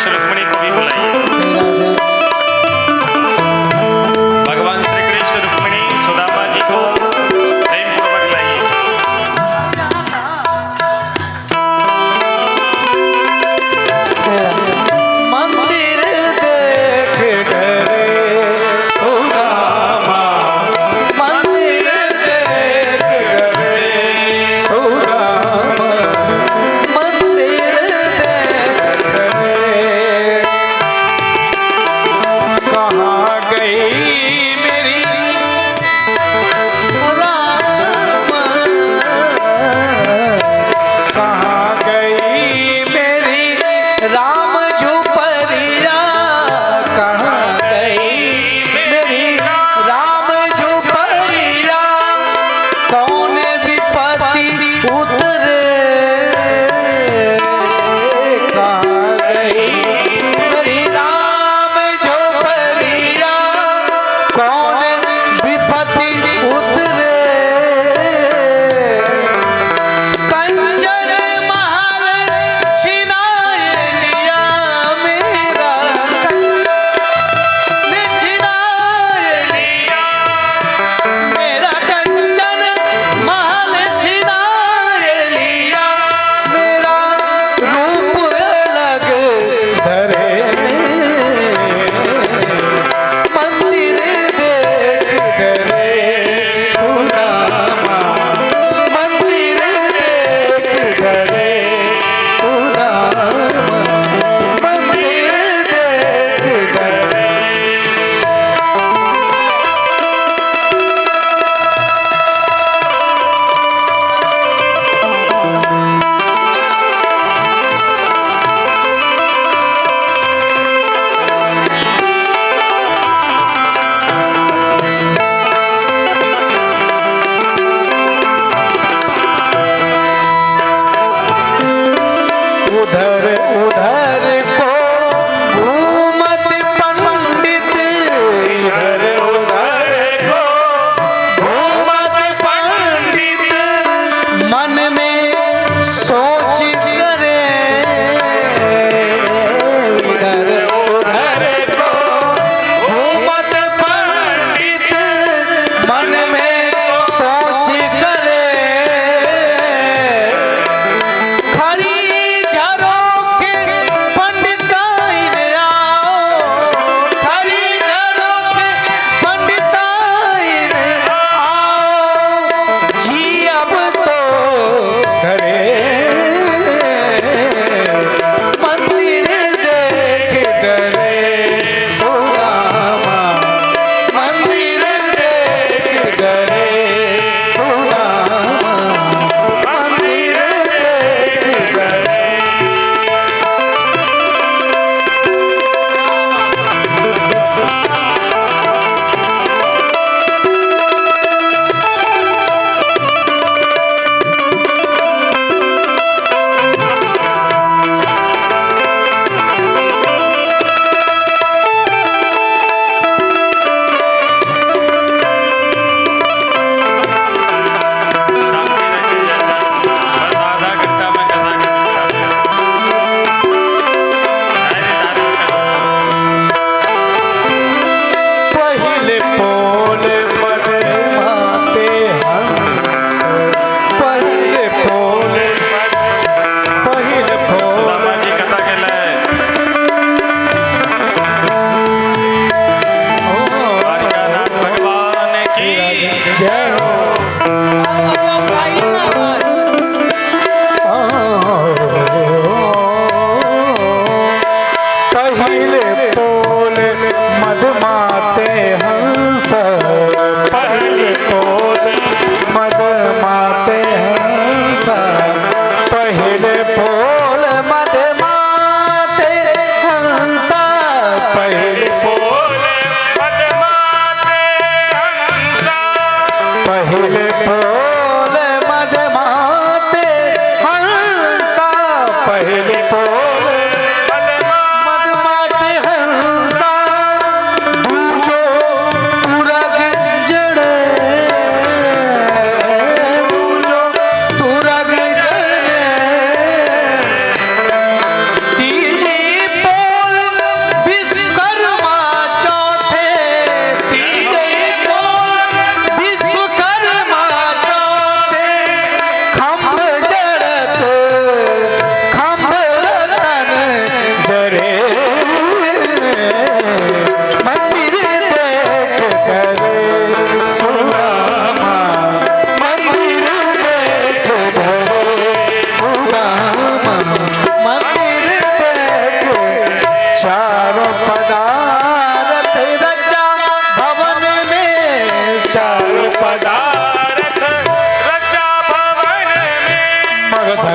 कृष्ण रुक्मिणी को भी बुलाइए। भगवान श्री कृष्ण रुक्मिणी सुदामा जी को प्रेम पूर्वक लाइए। मंदिर देख डरे सुदामा, मंदिर देख डरे सुदामा, मंदिर देख डरे। कहाँ गई मेरी राम, कहाँ गई मेरी राम झुपरिया, कहाँ गई मेरी राम झुपरिया, कौन विपत्ति उतरे, कहाँ गई मेरी राम झुपरिया, कौन विपत्ति उतरे। कंचन महल छिनाए लिया मेरा, कंचन छिनाए लिया मेरा, कंचन महल छिनाए लिया मेरा, रूप अलग धरे। मंदिर देख डरे सुदामा, मंदिर देख डरे सुदामा, मंदिर देख डरे। उधर उधर को घूमत पंडित, इधर उधर को घूमत पंडित, मन में सोच करे, इधर उधर को घूमत पंडित, मन में सोच करे। खड़ी झरोखे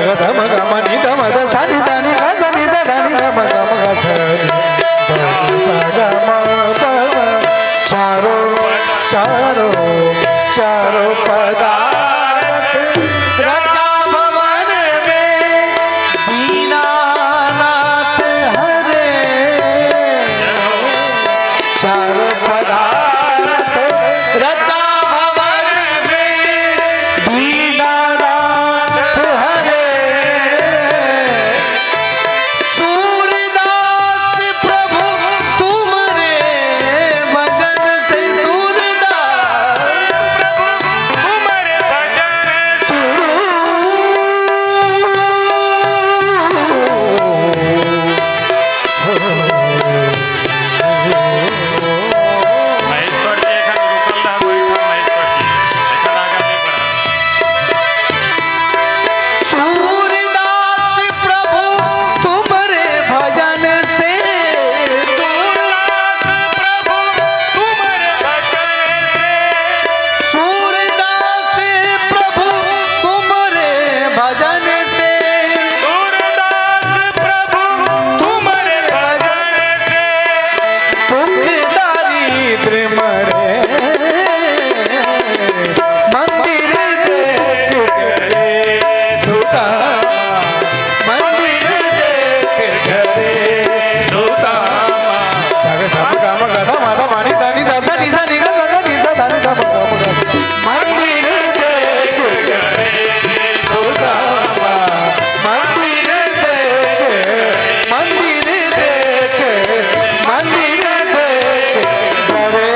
ग ध म ग म नि ध म ध सा नि ध नि ग सा नि ध ध नि ध म ग म ग स नि ध सा ग म प म। चारों चारों चारों पदार्थ रचा भवन में दीनानाथ हरे। चारों पदार्थ रचा भवन में दीनानाथ हरे। सूरदास प्रभु तुमरे भजन से, सूरदास प्रभु तुम्हारे भजन से। महेश्वर जी एखन रुकल रहब ओहिठाम। महेश्वर जी एखन आगाँ नहि बढ़ब। सूरदास प्रभु तुमरे भजन से, सूरदास प्रभु तुम्हारे भजन से, सूरदास प्रभु तुमरे भजन से, सूरदास प्रभु तुम्हारे भजन से। दुख दारिद्र मरे मंदिर देख गए सुदामा, मंदिर देख गए सुदामा। सग सब ग म ग ध म ध म नि ध नि ध स नि ध नि ग स ग नि ध ध नि ध म ग म ग स। मंदिर देख गए सुदामा, मंदिर देख, मंदिर देख, मंदिर देख गए।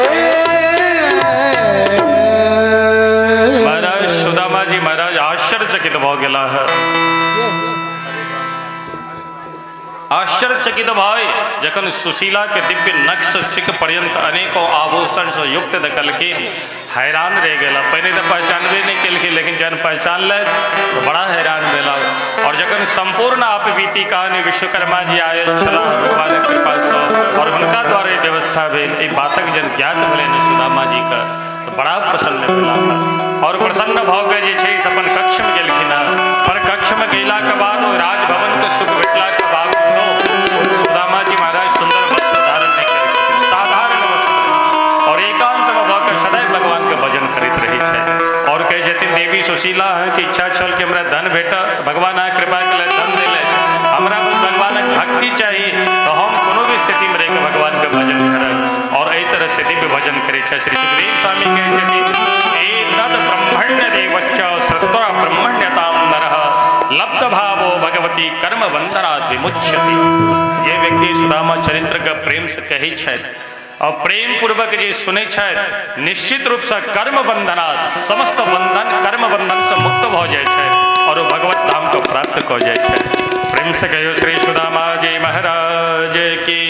महाराज सुदामा जी महाराज आश्चर्यचकित भऽ गेलाह। आश्चर्यचकित भय जखन सुशीला के दिव्य नक्श सिख पर्यंत अनेकों आभूषण से युक्त देखलखिन, हैरान रह गेला। पहिने तऽ पहचानबे नहि केलखिन, लेकिन जहन पहचानलथि तऽ बड़ा हैरान भेला। और जखन संपूर्ण आपबीती कहानी विश्वकर्मा जी आयल छलाह भगवानक कृपासँ और हुनका द्वारा ई व्यवस्था भेल, एहि बातक जहन ज्ञात भेलनि सुदामा जी के तऽ बड़ा प्रसन्न भेला। और प्रसन्न भऽ के जे छै से अपन कक्षमे गेलखिन हँ। पर कक्षमे गेलाके बाद ओहि राजभवनके सुख भेटलाके बावजूदो सुदामा जी महाराज सुन्दर वस्त्र धारण नहि केलखिन, साधारण वस्त्र, और एकांतमे भऽ के सदैव भगवानके भजन करैत रहै छथि। और कहै छथिन देवी सुशीला अहाँके इच्छा छल कि हमरा धन भेटत, भगवान अहाँ कृपा केलथि धन देलथि, हमरा बस भगवानक भक्ति चाही, तऽ हम कोनो भी स्थितिमे रहि कऽ भगवानके भजन करब। और एहि तरह से दिव्य भजन करै छथि। श्री सुखदेव स्वामी कहै छथिन एतद् ब्रह्मण्य देवश्च श्रुत्वा ब्रह्मण्यतां नरः लब्ध भावो भगवती कर्म बंधनात् विमुच्यते। जे व्यक्ति सुदामा चरित्र के प्रेम से कहै छथि और प्रेम पूर्वक जे सुनै छथि, निश्चित रूप से कर्म बंधनात् समस्त बंधन कर्म बंधन से मुक्त भऽ जाइ छथि और ओ भगवत धाम के प्राप्त कऽ जाइ छथि। प्रेम से कहियो श्री सुदामा जी महाराज की,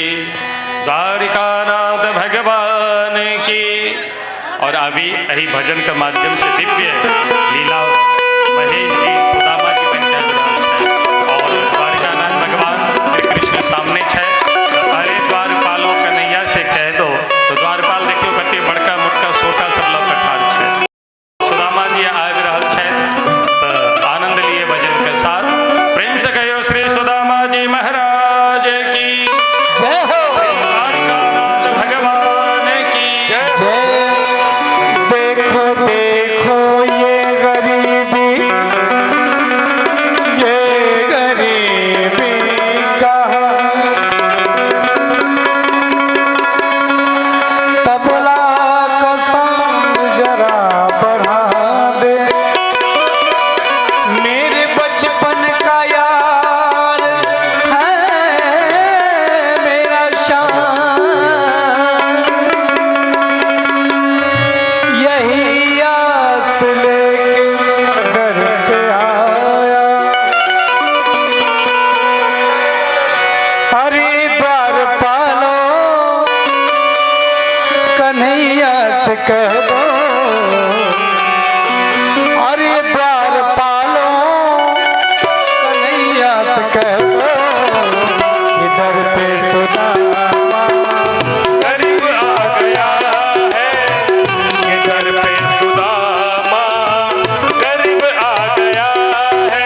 द्वारिकानाथ भगवान की। और अभी यही भजन के माध्यम से दिव्य लीला महेश जी सुदामा जी बन के आबि रहल छथि और द्वारिकानाथ भगवान श्री कृष्ण सामने छै। अरे द्वारपालों कन्हैया से कह दो, तो द्वारपाल देखियो कते बड़का मोटका सोटा सब लऽ कऽ ठाढ़ छै। सुदामा जी आबि रहल छथि तऽ आनंद लिए भजन के साथ। प्रेम से कहियो श्री सुदामा जी महाराज की जय हो, द्वारिकानाथ भगवान की जय। देखो देखो ये गरीबी, ये गरीबी कहाँ, तबला का साउंड जरा बढ़ा दे। मेरे बचपन का यार है मेरा शान, यही आस लेके दर पे आया। हरे द्वार पालो कन्हैया से कह दो, अरे द्वार पालो कन्हैया से कह दो, इधर पे सुदामा गरीब आ गया है, इधर पे सुदामा गरीब आ गया है।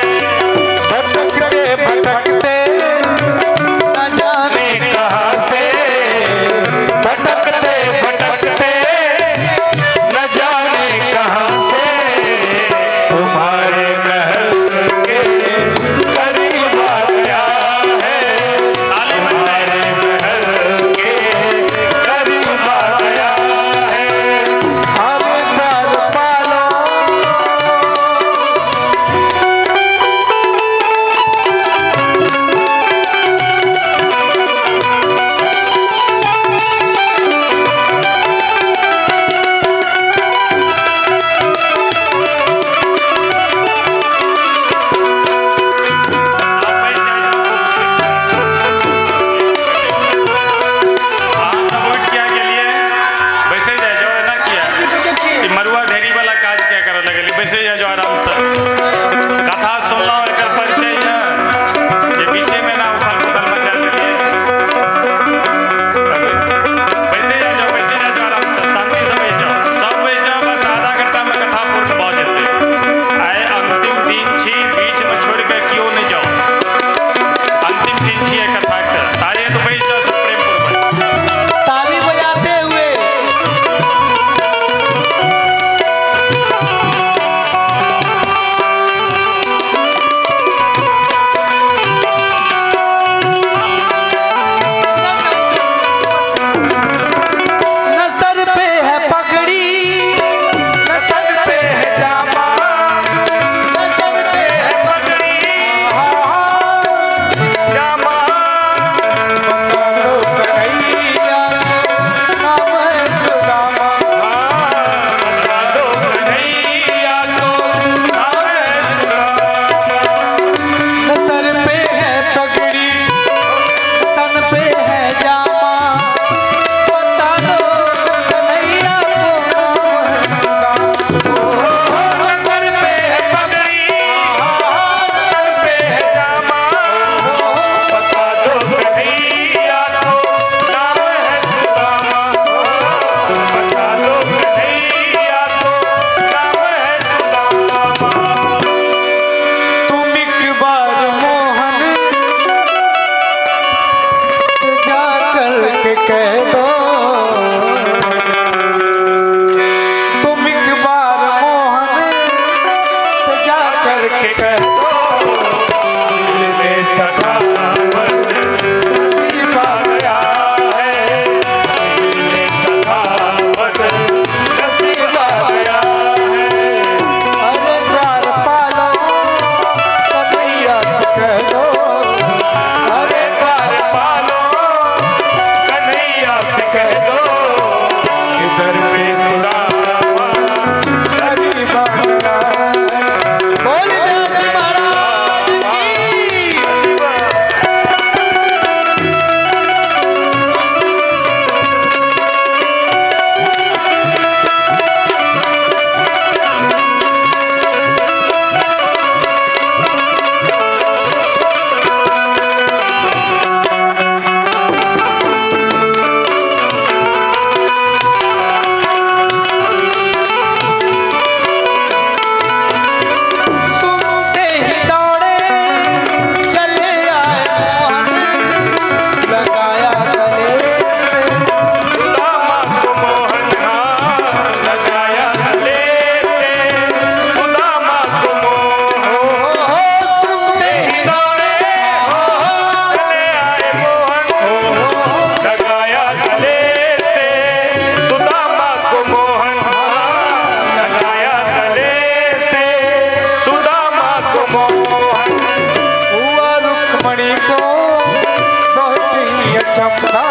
अचंभा,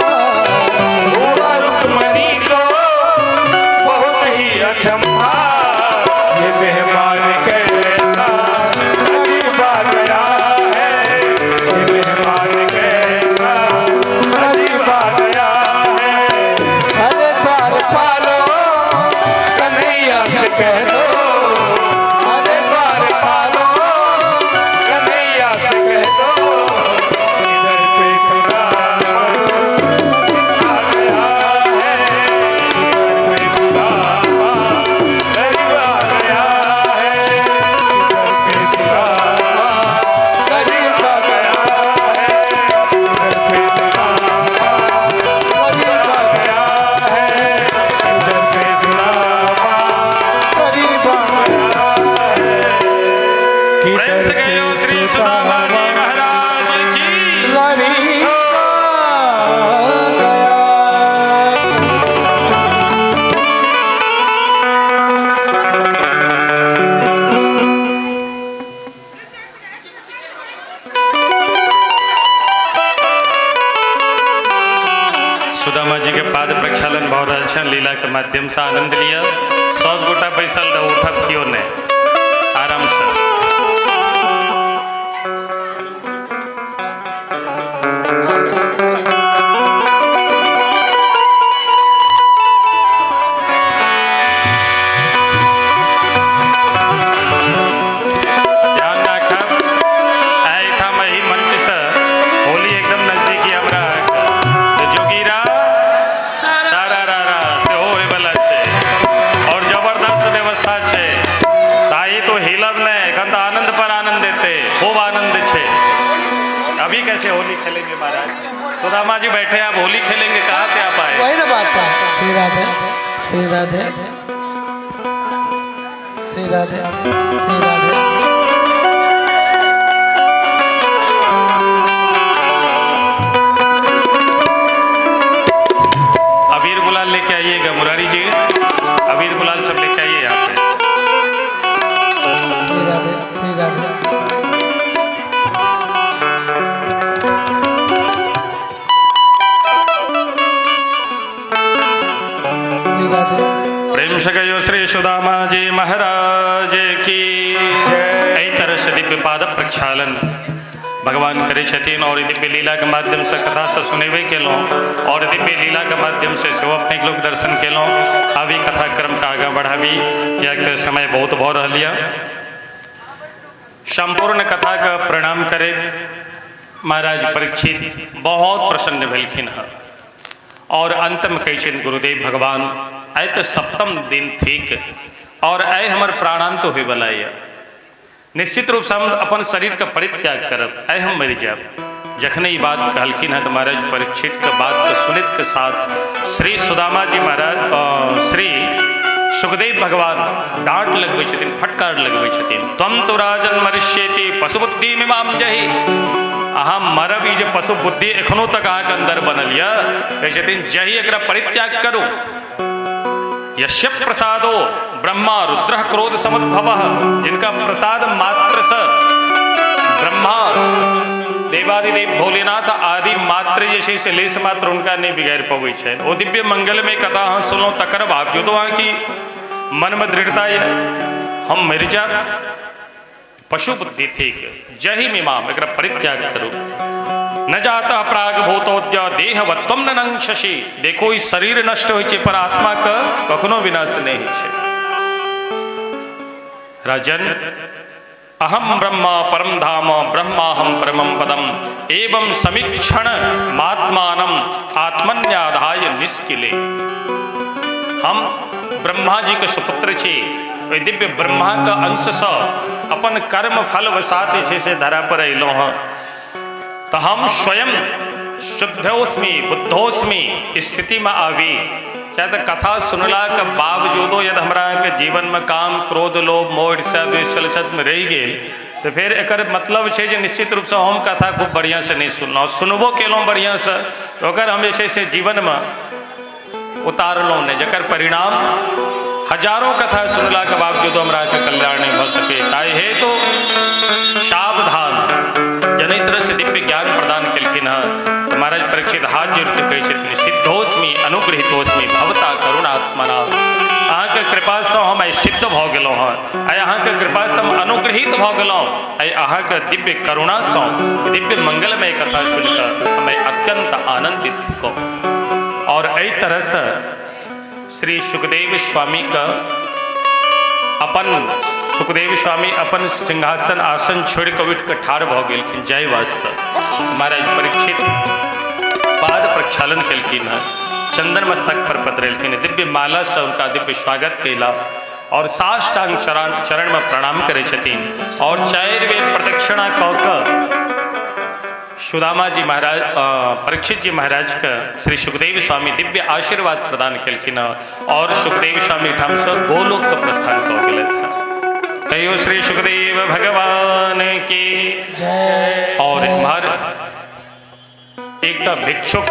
हुआ रुक्मणी को बहुत ही अचंभा, ये मेहमान कैसा गरीब आ गया है, ये मेहमान कैसा गरीब आ गया है। अरे द्वार पालो कन्हैया से कह दो, अरे द्वार पालो कन्हैया से कह दो, इधर पे सुदामा आ गया है, इधर पे सुदामा गरीब आ गया है, इधर पे सुदामा गरीब आ गया है, इधर पे सुदामा गरीब आ गया है, इधर पे सुदामा गरीब आ गया है। प्रेम से कहियो श्री सुदामा जी महाराज की। गरीब आ गया। सुदामा जी के पाद प्रक्षालन भऽ रहल छनि, लीला के माध्यम से आनंद लिअ। सब गोटा बैसल रह, उठब केओ नहि, आराम से। ध्यान राखब, एहिठाम एहि मंच से होली एकदम नजदीकी हमरा अहाँके जोगीरा सारा रारा सेहो होयवला छै और जबरदस्त व्यवस्था छै। ताही तो हिलब नहि, एखन तऽ आनंद पर आनंद देते, खूब आनंद छै। अभी कैसे होली खेलेंगे महाराज? सुदामा जी बैठे, आप होली खेलेंगे, कहाँ से आप आए? वही ना बात था। श्री राधे श्री राधे श्री राधे श्री राधे। अबीर गुलाल लेके आइएगा मुरारी जी, अबीर गुलाल सब लेके आइए यहाँ पे। श्री राधे श्री राधे। श्री राधे। प्रेम से कहियो श्री सुदामा जी महाराज की जय। एहि तरह से दिव्य पाद प्रक्षालन भगवान करै छथिन और दिव्य लीला के माध्यम से कथा से सुनेबे केलहुँ और दिव्य लीला के माध्यम से सेहो अपने लोग दर्शन केलहुँ। अभी कथा क्रम के आगाँ बढ़ाबी, कियाकि तऽ समय बहुत भऽ रहल यऽ। संपूर्ण कथा के प्रणाम करैत महाराज परीक्षित बहुत प्रसन्न भेलखिन हँ और अंत में कहै छथिन गुरुदेव भगवान, आइ तऽ सप्तम दिन थिक और आइ हमर प्राणांत होयवला यऽ, निश्चित रूपसँ हम अपन शरीरके परित्याग करब, आइ हम मरि जायब। जखने ई बात कहलखिन हँ तऽ महाराज परीक्षितके बातके सुनैत के साथ श्री सुदामा जी महाराज श्री सुखदेव भगवान डांट लगबै छथिन, फटकार लगबै छथिन। त्वं तु राजन मरिष्येति पशुबुद्धि मिमाम जहि, अहाँ मरब ई जे पशु बुद्धि एखनो तक अहाँके अंदर बनल यऽ, कहै छथिन जहि एकरा परित्याग करू। यस्य प्रसादो ब्रह्मा रुद्रः क्रोध समुद्भवः, जिनका प्रसाद मात्र से ब्रह्मा देवादिदेव भोलेनाथ आदि मात्र जे छै से लेश मात्र हुनका नहि बिगाड़ि पबै छनि। ओ दिव्य मंगलमय कथा अहाँ सुनलहुँ, तकर बावजूदो अहाँके मनमे दृढ़ता यऽ हम मरि जायब, पशु बुद्धि थिक, जहि मिमाम एकरा परित्याग करू। न जाता प्राग भूतोद्य देहवत्वम न नंशसि, देखो ई शरीर नष्ट होइ छै पर आत्मा के कखनो विनाश नहि होइ छै। राजन अहम ब्रह्मा परम धाम ब्रह्माहम परमं पदम एवं समीक्षण मात्मानम आत्मन्याधाय निष्किले। हम ब्रह्मा जी के सुपुत्र छी, ओहि दिव्य ब्रह्मा के अंश से अपन कर्म फल वसात जे छै से धरा पर अयलहुँ हँ, तऽ हम स्वयं शुद्धोस्मि बुद्धोस्मि स्थिति में आबी। किया तऽ कथा सुनलाके बावजूदो यदि हमरा अहाँके जीवनमे काम क्रोध लोभ मोह ईर्ष्या द्वेष छल छल में रहि गेल तऽ फेर एकर मतलब छै जे निश्चित रूपसँ हम कथा खूब बढ़िआँसँ नहि सुनलहुँ, सुनबो केलहुँ बढ़िआँसँ तऽ ओकर हम जे छै से जीवनमे उतारलहुँ नहि, जकर परिणाम हजारों कथा सुनलाके बावजूदो हमरा अहाँके कल्याण नहि भऽ सकै। ताहि हेतु सावधान। जनै तरह से दिव्य ज्ञान प्रदान केलखिन हँ तऽ महाराज परीक्षित हाथ अनुग्रहित भऽ गेलहुँ। एहि अहाँके दिव्य करुणासँ दिव्य मंगलमय कथा सुनिकऽ हम अत्यंत आनंदित थिकहुँ। और एहि तरहसँ श्री सुखदेव स्वामी का अपन सुखदेव स्वामी अपन सिंहासन आसन छोड़ि कऽ उठि कऽ ठाढ़ भऽ गेलखिन जाहि वास्ते। महाराज परीक्षित पाद प्रक्षालन केलखिन हँ, चंदन मस्तक पर पतरेलखिन, दिव्य माला से उनका दिव्य स्वागत कैला और साष्टांग चरण में प्रणाम करै छथिन और 4 बेर प्रदक्षिणा कऽ कऽ सुदामा जी महाराज परीक्षित जी महाराज के श्री सुखदेव स्वामी दिव्य आशीर्वाद प्रदान केलखिन और सुखदेव स्वामी ठाम से गोलोक के प्रस्थान कऽ गेलथि। कहियो श्री सुखदेव भगवान की जय। और इम्हर एकटा भिक्षुक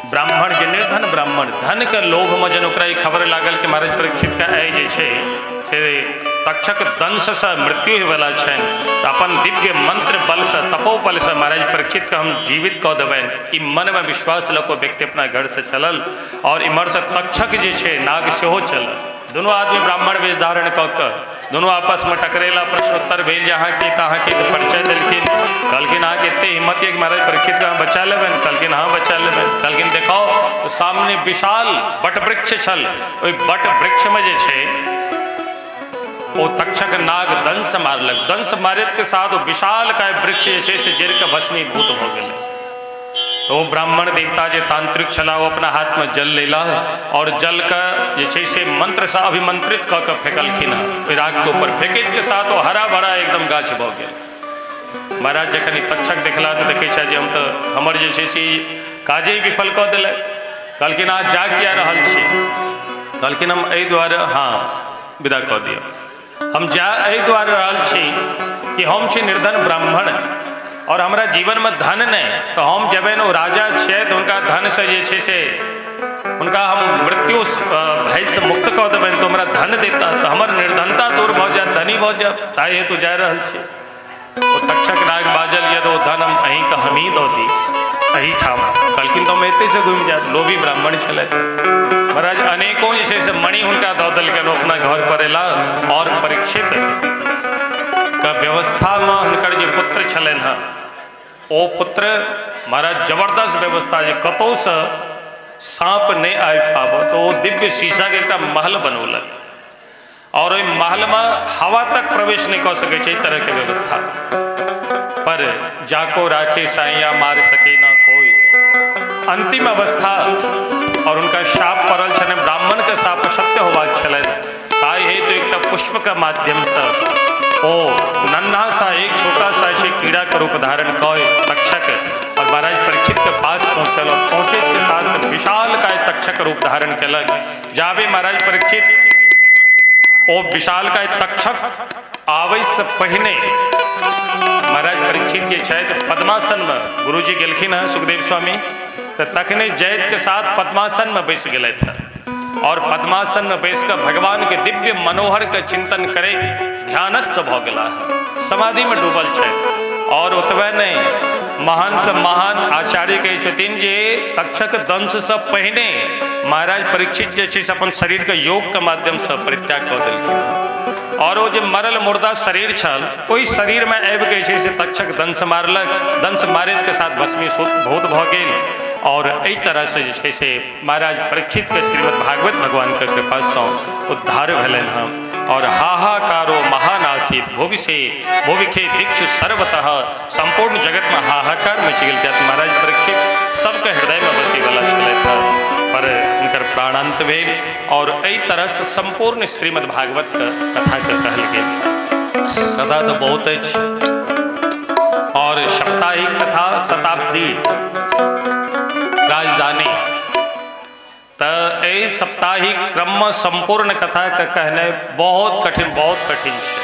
ब्राह्मण जे निर्धन ब्राह्मण धन के लोभ में जन ओकरा ई खबर लागल कि महाराज परीक्षित के आइ जे छै से तक्षक दंश से मृत्यु होयवला छनि, तऽ अपन दिव्य मंत्र बल से तपोबल से महाराज परीक्षित के हम जीवित कऽ देबनि, ई मन में विश्वास लऽ कऽ व्यक्ति अपना घर से चलल और इम्हर से तक्षक जे छै नाग सेहो चलल। दुनू आदमी ब्राह्मण वेश धारण कऽ कऽ दुनू आपसमे टकरेला, प्रश्नोत्तर भेल जे अहाँके तऽ अहाँके परिचय देलखिन, कहलखिन अहाँके एते हिम्मत यऽ कि महाराज परीक्षित के अहाँ बचा लेबनि? कहलखिन हाँ बचा लेबनि। कहलखिन देखाओ, तऽ सामने विशाल वटवृक्ष छल, ओहि वटवृक्षमे जे छै ओ तक्षक नाग दंश मारलक, दंश मारैत के साथ ओ विशाल काय वृक्ष जे छै से जरि कऽ भस्मीभूत भऽ गेलै। तो ब्राह्मण देवता जे तांत्रिक छला ओ अपना हाथ में जल लेला और जल के जे छै से मंत्र से अभिमंत्रित कऽ के फेंकलखिन हँ, ओहि राग के ऊपर फेंके के साथ ओ हरा भरा एकदम गाछ भऽ गेल। महाराज जखन ई तक्षक देखला तऽ देखै छै जे हम तऽ हमर जे छै से काजे विफल कऽ देलक। कहलखिन अहाँ जा किया रहल छी? कहलखिन हम एहि दुआरे, हाँ विदा कऽ दिअ, हम जा एहि दुआरे रहल छी कि हम छी निर्धन ब्राह्मण और हमरा जीवन में धन नहीं, तो हम जेबनि ओ राजा छथि हुनका धन से जे छै से हुनका हम मृत्यु भय से मुक्त कऽ देबनि तऽ हमरा धन देता तऽ हमर निर्धनता दूर भऽ जायत, धनी भऽ जायब, ताहि हेतु जा रहल छी। ओ तक्षक नाग बाजल यदि ओ धन हम अहीँके हमही दऽ दी एहिठाम। कहलखिन तऽ हम एतहिसँ घुमि जायब, लोभी ब्राह्मण छलथि। महाराज अनेकों जे छै से मणि हुनका दऽ देलकनि, अपना घर पर एला और परीक्षित के व्यवस्थामे हुनकर जे पुत्र छलनि हँ ओ पुत्र महाराज जबरदस्त व्यवस्था जे कतहुसँ साँप नहि आबि पाबत, ओ दिव्य शीशाके एकटा महल बनौलक और ओहि महलमे हवा तक प्रवेश नहि कऽ सकै छै, एहि तरहके व्यवस्था। पर जाको राखे साइया मार सके ना कोई, अंतिम अवस्था और उनका शाप पड़ल छलनि, ब्राह्मणके शाप सत्य होबाक छलनि, ताहि हेतु एकटा पुष्पके माध्यमसँ ओ नन्हा सा एक छोटा सा ऐसे कीड़ा के रूप धारण कऽ तक्षक और महाराज परीक्षित के पास पहुँचल और पहुँचे के साथ विशाल काय तक्षक रूप धारण केलक। जाबे महाराज परीक्षित ओ विशाल काय तक्षक आबै से पहिने महाराज परीक्षित जे छथि पद्मासन में गुरुजी गेलखिन हँ सुखदेव स्वामी, तऽ तखने जैत के साथ पद्मासन में बैस गेलथि हँ और पद्मासन में बैस कऽ भगवान के दिव्य मनोहर के चिंतन करे ध्यानस्थ भऽ गेला, समाधि में डूबल छथि। और ओतबे नहि, महान से महान आचार्य कहै छथिन जे तक्षक दंश से पहिने महाराज परीक्षित जे छै से अपन शरीर के योग के माध्यम से परित्याग कऽ देलखिन और ओ जे मरल मुर्दा शरीर छल ओहि शरीर में आबि के छै से तक्षक दंश मारलक, दंश मारैत के साथ भस्मीभूत भऽ गेल। और एहि तरह से जे छै से महाराज परीक्षित के श्रीमद् भागवत भगवान के कृपा से उद्धार भेलनि हँ। और हाहाकारो महानासीत भुवि से भुविखे दीक्ष सर्वतः, संपूर्ण जगत में हाहाकार मचि गेल। किया महाराज परीक्षित सबके हृदय में बसै वाला छलथि हँ, पर हुनकर प्राणांत भेल। और एहि तरह से संपूर्ण श्रीमद् भागवत के कथा के कहल गेल। कथा तो बहुत अछि और साप्ताहिक कथा शताब्दी राजधानी, तऽ एहि साप्ताहिक क्रममे संपूर्ण कथाके कहनाइ बहुत कठिन छै,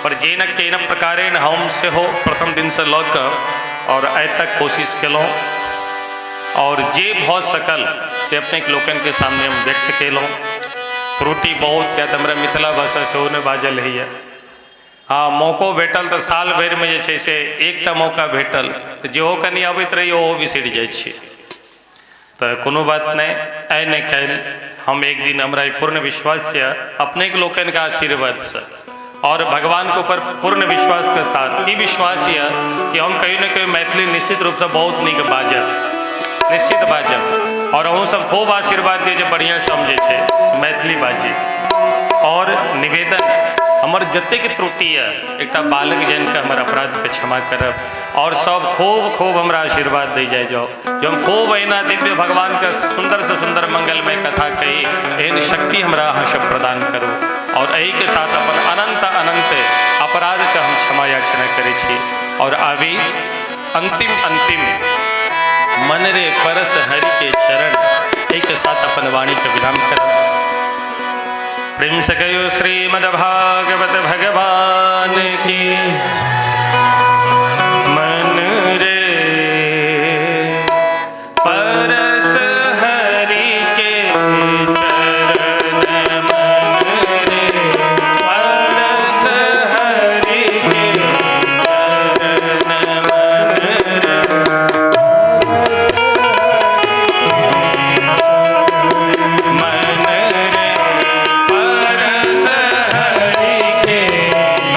पर जेन केन प्रकारेण हम सेहो प्रथम दिनसँ लऽ कऽ और आइ तक कोशिश केलहुँ और जे भऽ सकल से अपने लोकनिके सामने हम व्यक्त केलहुँ। त्रुटि बहुत, किया तऽ हमरा मिथिला भाषा सेहो नहि बाजल होइए। हाँ, मौको भेटल तऽ साल भरिमे जे छै से एकटा मौका भेटल तऽ जेहो कनि अबैत रहैए ओहो बिसरि जाइ छी। तऽ कोनो बात नहि, आइ नहि काल्हि हम एक दिन, हमरा पूर्ण विश्वास यऽ अपनेके लोकनिके आशीर्वादसँ और भगवान के ऊपर पूर्ण विश्वास के साथ ई विश्वास यह कि हम कहीं न कहीं मैथिली निश्चित रूप से बहुत नीक बाजब, निश्चित बाजब। और अहूँ सब खूब आशीर्वाद दिए जे बढ़िया समझे छै मैथिली बाजी। और निवेदन हमर जतेक त्रुटि है एकटा बालक जन के हमर अपराध के क्षमा करब और सब खूब खूब हमरा आशीर्वाद दै जाय जाओ जो हम खूब अहिना दिव्य भगवान के सुंदर से सुंदर मंगलमय कथा कही, एहन शक्ति हमरा अहाँ सब प्रदान करू। और एही के साथ अपन अनंत अनंत अपराध के हम क्षमा याचना करै छी। और अभी अंतिम अंतिम मन रे परस हरि के चरण एही के साथ अपन वाणी के विराम करब। प्रेम से कहो श्रीमद्भागवत भगवान की। मन रे परस हरि के चरण, मन रे परस हरि के चरण, मन रे मन रे परस हरि के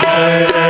चरण,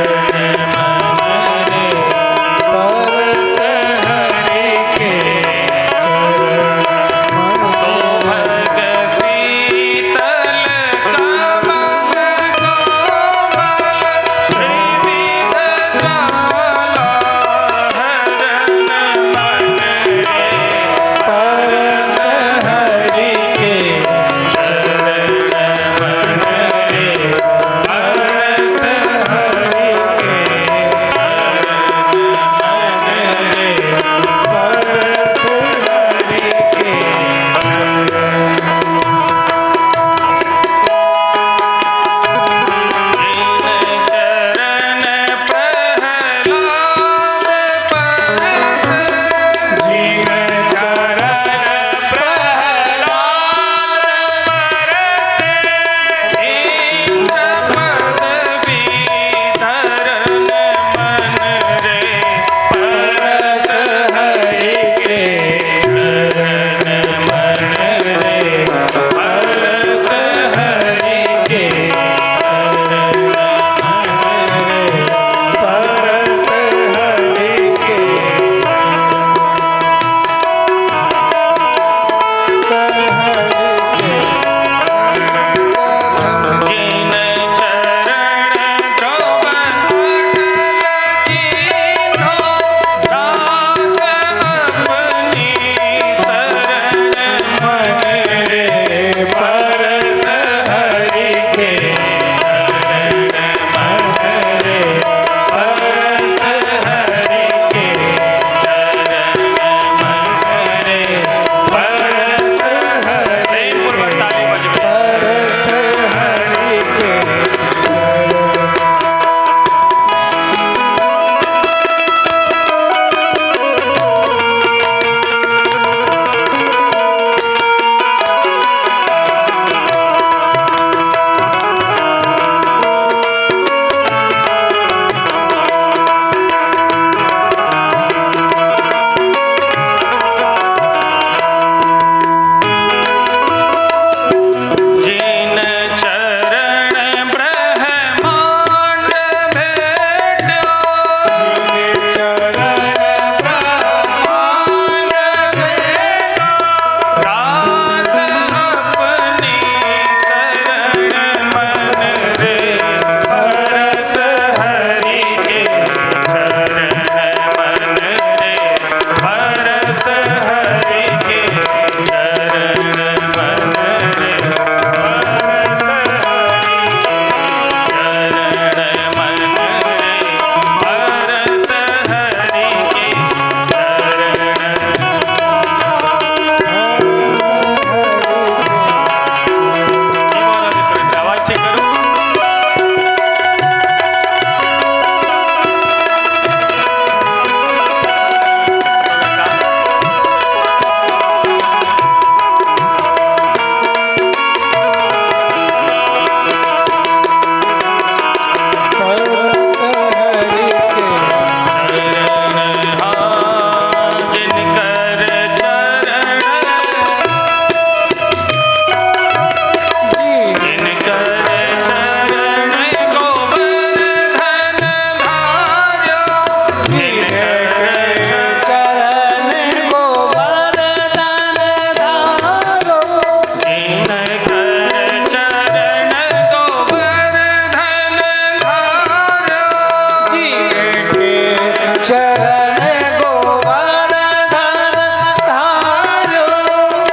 शरण गोवर्धन धारो।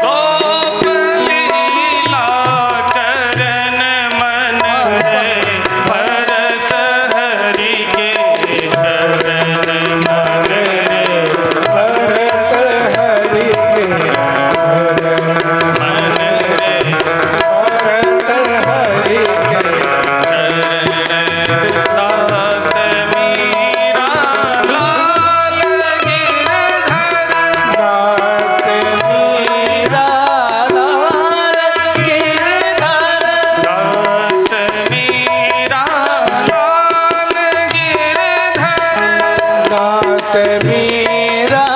गोप लीला करन मन रे परस हरि के चरण मन रे परस हरि के चरण मन रे परस हरि के चरण। दास मीरा लाल गिरधर दास मीरा लाल गिरधर दास मीरा लाल गिरधर दास मीरा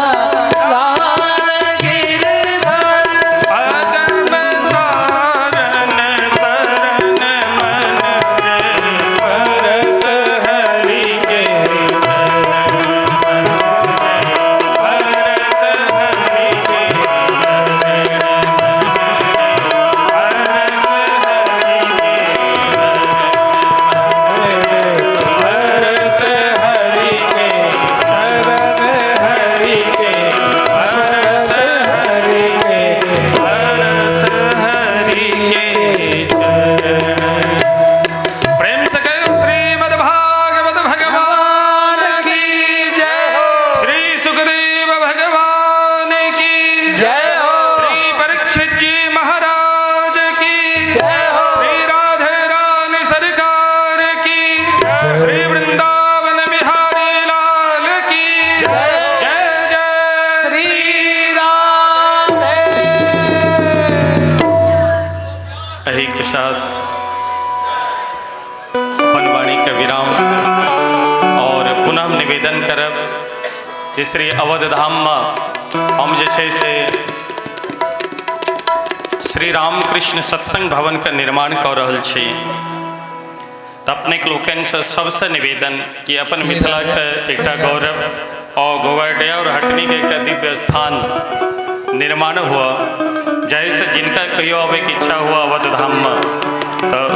लाल गिरधर पदम तारन तरन मन रे परस हरि के चरण मन रे परस हरि के चरण मन रे परस हरि के परस हरि के चरण हरि के परस हरि के परस हरि के चरण। प्रेम से कहो श्रीमद् भागवत भगवान भगवान की जय हो। श्री सुखदेव भगवान की जय हो। श्री परीक्षित जी महाराज की जय हो। श्री राधे रानी सरकार की श्री वृंदावन बिहारी लाल की जय जय जय श्री राधे। एही के साथ अपन वाणी के विराम और पुनः हम निवेदन करब जे श्री अवध धाम में हम जे छै से श्री रामकृष्ण सत्संग भवन के निर्माण कऽ रहल छी। तऽ अपनेक लोकनिसँ सबसँ निवेदन कि अपन मिथिलाके एकटा गौरव और गोवर्डिया और हटनी के एकटा दिव्य स्थान निर्माण हुआ, जाहिसँ जिनका कहियो आबैके इच्छा हुआ अवध धाम में तऽ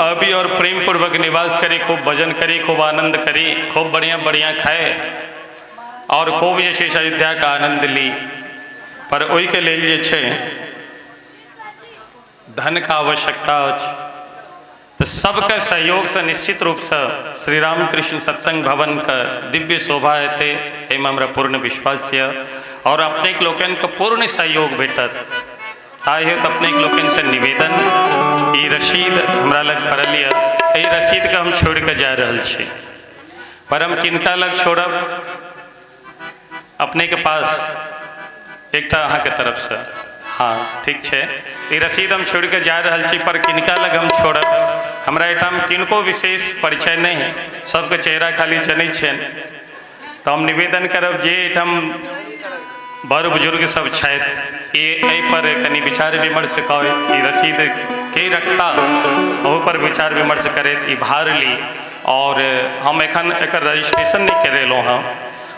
अभी और प्रेम पूर्वक निवास करी, खूब भजन करी, खूब आनंद करी, खूब बढ़िया बढ़िया खाए और खूब जे छै से अयोध्या के आनंद ली। पर ओहिके लेल जे छै धन के आवश्यकता अछि, तऽ सबके सहयोगसँ निश्चित रूपसँ श्री रामकृष्ण सत्संग भवन के दिव्य शोभा हेतै, एहिमे हमरा पूर्ण विश्वास यऽ और अपनेक लोकनिके पूर्ण सहयोग भेटत। ताहि हेतु अपनेक लोकनिसँ निवेदन, ई रसीद हमरा लग पड़ल यऽ, एहि रसीदके हम छोड़ि कऽ जा रहल छी, पर हम किनका लग छोड़ब? अपनेके पास एकटा अहाँके तरफसँ। हाँ ठीक छै, ई रसीद हम छोड़ि कऽ जा रहल छी, पर किनका लग हम छोड़ब? हमरा एहिठाम किनको विशेष परिचय नहि है, सबके चेहरा खाली जनै छियनि। तऽ हम निवेदन करब जे एहिठाम बड़ बुजुर्ग सब छथि, एहि पर कनि विचार विमर्श कऽ ई रसीद के रखता ओहू पर विचार विमर्श करैत ई भार ली। और हम एखन एकर रजिस्ट्रेशन नहि करेलहुँ हँ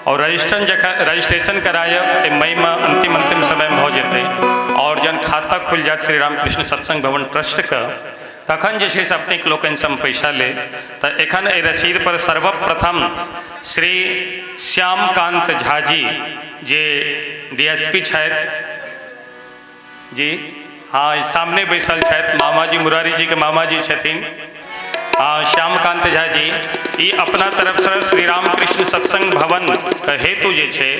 और रजिस्ट्रेशन करायब तऽ मईमे अंतिम अंतिम समयमे भऽ जेतै और जहन खाता खुलि जायत श्री रामकृष्ण सत्संग भवन ट्रस्टके, तखन जे छै से अपनेक लोकनिसँ हम पैसा लेब। तऽ एखन एहि रसीद पर सर्वप्रथम श्री श्यामकांत झा जी जे DSP छथि जी, हाँ सामने बैसल छथि, मामाजी मुरारी जी के मामाजी छथिन, हाँ श्यामकांत झा जी, ई अपना तरफसँ श्री रामकृष्ण सत्संग भवन के हेतु जे छै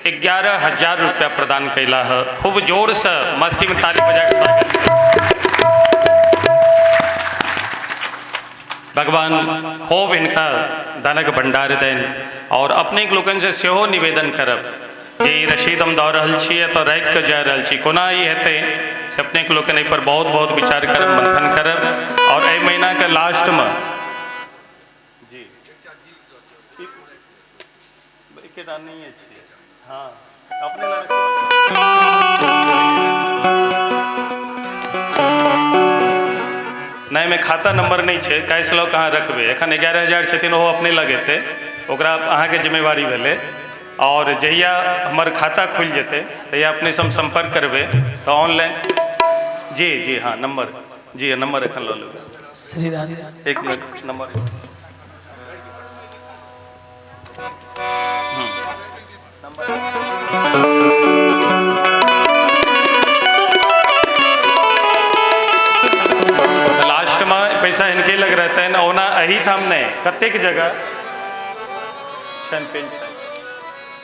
11,000 रुपया प्रदान कैला है। खूब जोरसँ मस्तीमे ताली बजा के स्वागत करू। भगवान खूब इनका धनक भंडार देन। और अपनेक लोकनिसँ सेहो निवेदन करब जे ई रसीद हम दऽ रहल छी तऽ राखि कऽ जा रहल छी, कोना ई हेतै से अपनेक लोकनि एहिपर बहुत बहुत विचार करब, मंथन करब। और एहि महीनाके लास्टमे जी एकेटा नहि अछि, हाँ अपने लग नहि, एहिमे खाता नंबर नहि छै, कैश लऽ कऽ अहाँ रखबै। एखन 11,000 छथिन, ओहो अपने लग हेतै, ओकरा अहाँके जिम्मेवारी भेलै। और जहिया हमर खाता खुलि जेतै तहिया अपनेसँ हम संपर्क करबै तऽ ऑनलाइन जी जी हाँ नंबर जी नंबर एखन लऽ लेबै। श्री राधे एक मिनट नंबर एहिठाम नहि, कतेक जगह छनि पेंशन।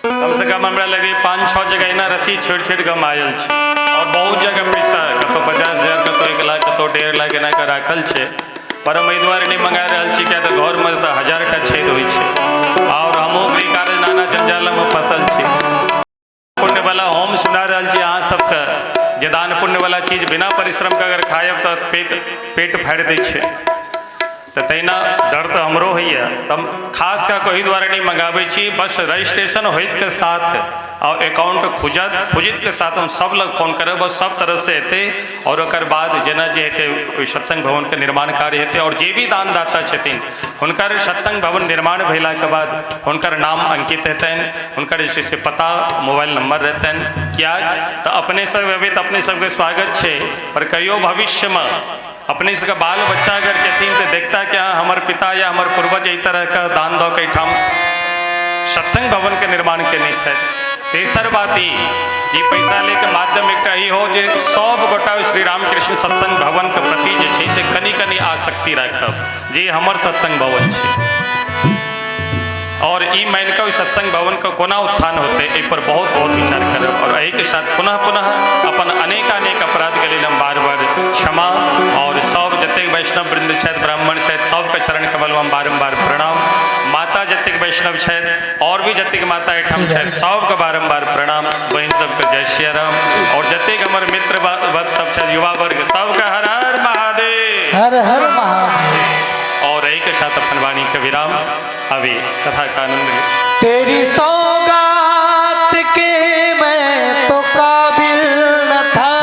कम से कम हमरा लगे 5-6 जगह एना रसीद छोड़ि छोड़ि कऽ हम आयल छी और बहुत जगह पैसा कतौ 50,000 कतौ 1 लाख कतौ 1.5 लाख एना कऽ राखल छै। पर हम एहि दुआरे नहि मंगा रहल छी किया तऽ घरमे तऽ 1000 टा छेद होइ छै और हमहूँ गृह कार्य नाना जंजालमे फसल छी। पुण्य वाला हम सुना रहल छी अहाँ सबके जे दान पुण्य वाला चीज बिना परिश्रम के अगर खायब तऽ पेट फाड़ि दै छै। तऽ तहिना डर तऽ हमरो होइए, तऽ हम खास कऽ कऽ ओहि दुआरे नहि मंगाबै छी। बस रजिस्ट्रेशन होइत के साथ और अकाउंट खुजत के साथ हम सब लग फोन करब, बस सब तरफ से हेतै और ओकर बाद जेना जे हेतै ओहि सत्संग भवनके निर्माण कार्य हेतै और जे भी दानदाता छथिन हुनकर सत्संग भवन निर्माण भेलाके बाद हुनकर नाम अंकित हेतनि, हुनकर जे छै से पता मोबाइल नंबर रहतनि। किया तऽ अपने सब एबै तऽ अपने सबके स्वागत छै, पर कहियो भविष्यमे अपने सबके बाल बच्चा अगर जेथिन तऽ देखता कि हाँ हमर पिता या हमर पूर्वज एहि तरहके दान दऽ के एहिठाम सत्संग भवनके निर्माण केने छथि। तेसर बात ई जे पैसा लैके माध्यम एकटा ई हो जे सब गोटा श्री रामकृष्ण सत्संग भवनके प्रति जे छै से कनि कनि आसक्ति राखब जे हमर सत्संग भवन छै और ई मानि कऽ ओहि सत्संग भवनके कोना उत्थान होतै एहि पर बहुत बहुत विचार करब। और एहिके साथ पुनः पुनः अपन अनेकानेक अपराधके लेल हम बार बार क्षमा और सब जतेक वैष्णव वृंद छथि, ब्राह्मण छथि, सबके चरण कमलमे हम बारम्बार प्रणाम। माता जतेक वैष्णव छथि और भी जतेक माता एहिठाम छथि सबके बारम्बार प्रणाम। बहिन सबके जय सिया राम। और जतेक हमर मित्र वत सब छथि, युवा वर्ग, सबके हर हर महादेव, हर हर महादेव। और एहि के साथ अपन वाणी के विराम। अभी कथा का आनंद। तेरी सौगात के मैं तो काबिल न था,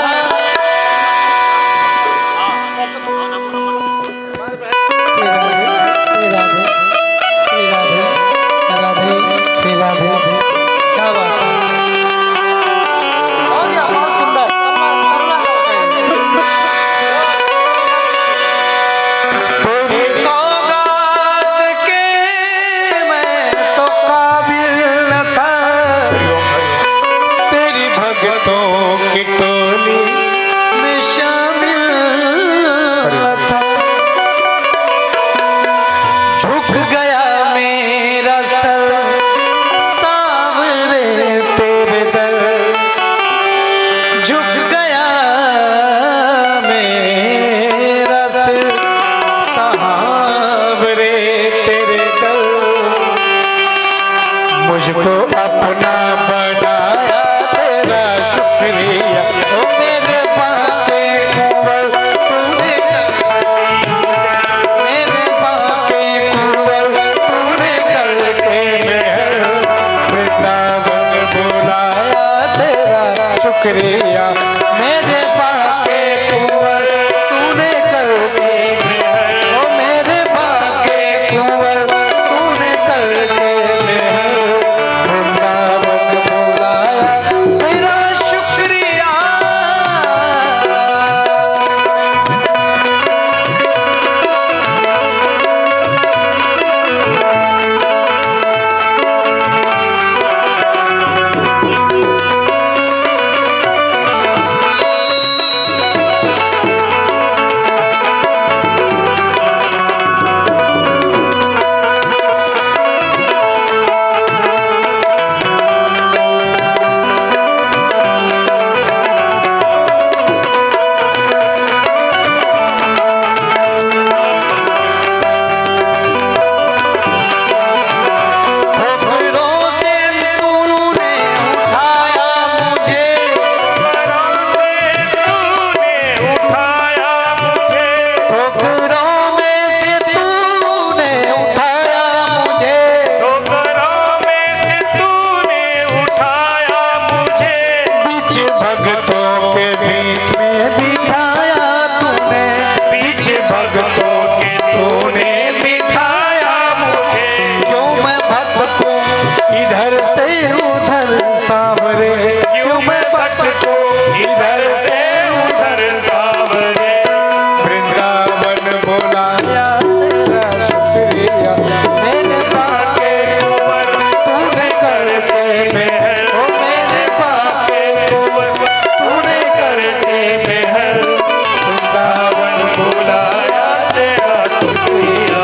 श्री राधे श्री राधे श्री राधे राधे श्री राधे। क्या बात है, और क्या बहुत सुंदर। तेरी सौगात के मैं तो काबिल न था, तेरी भक्तों की टोली में शामिल न था। झुक गया मेरा सर सांवरे तेरे दर, झुक गया मेरा सिर सांवरे तेरे दर। मुझको अपना बनाया तेरा शुक्रिया, ओ मेरे बाके कुंवर तूने, मेरे बाके कुंवर तूने करके मेहर वृंदावन बुलाया तेरा शुक्रिया। मेरे बाके कुंवर तूने करके, ओ मेरे बाके कुंवर तूने करके मेहर वृंदावन बुलाया तेरा शुक्रिया। ठोकरों से तूने उठाया मुझे, तूने उठाया मुझे, ठोकरों में से तूने उठाया मुझे, ठोकरों में से तूने उठाया मुझे, बीच भक्तों के बीच में बिठाया तूने, बीच भक्तों के तूने बिठाया मुझे। क्यों मैं भटकूं इधर से उधर सांवरे, क्यों मैं भटकूं इधर से उधर सांवरे, वृंदावन बुलाया तेरा शुक्रिया। मेरे बाके कुंवर तूने करके मेहर, ओ मेरे बाके कुंवर तूने करके मेहर वृंदावन बुलाया तेरा शुक्रिया।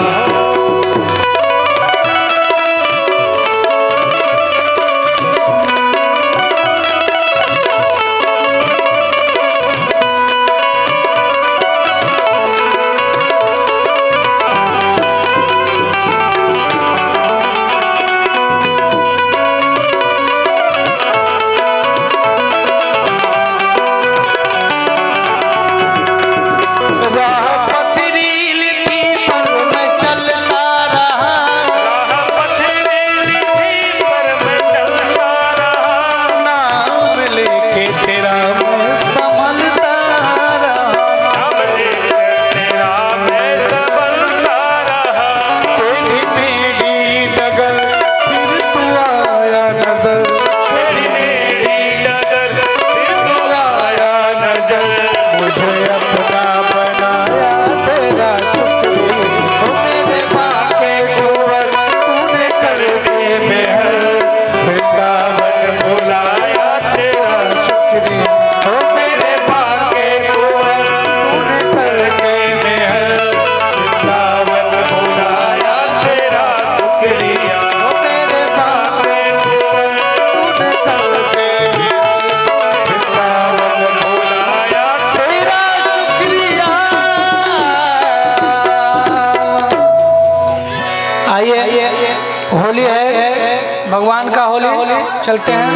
का होली चलते हैं।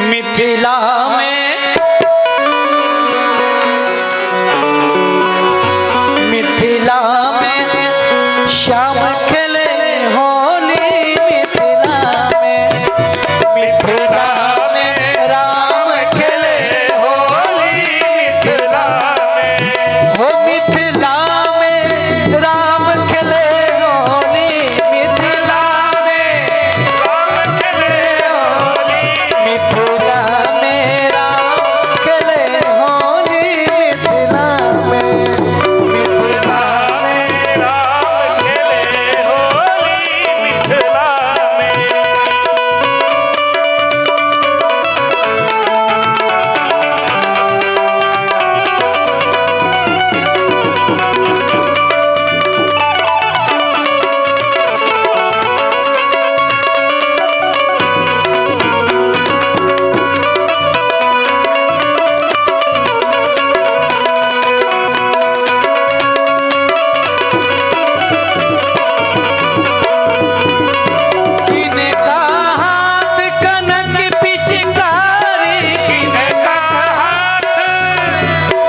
मिथिला में, मिथिला में श्याम खेले होली, मिथिला में, मिथिला में राम खेले होली, मिथिला में, हो मिथिला में राम खेले होली, मिथिला में राम खेले होली, मिथिला में राम खेले होली, मिथिला में, मिथिला में राम खेले होली, मिथिला में। किनका हाथ कनक पिचकारी, किनका हाथ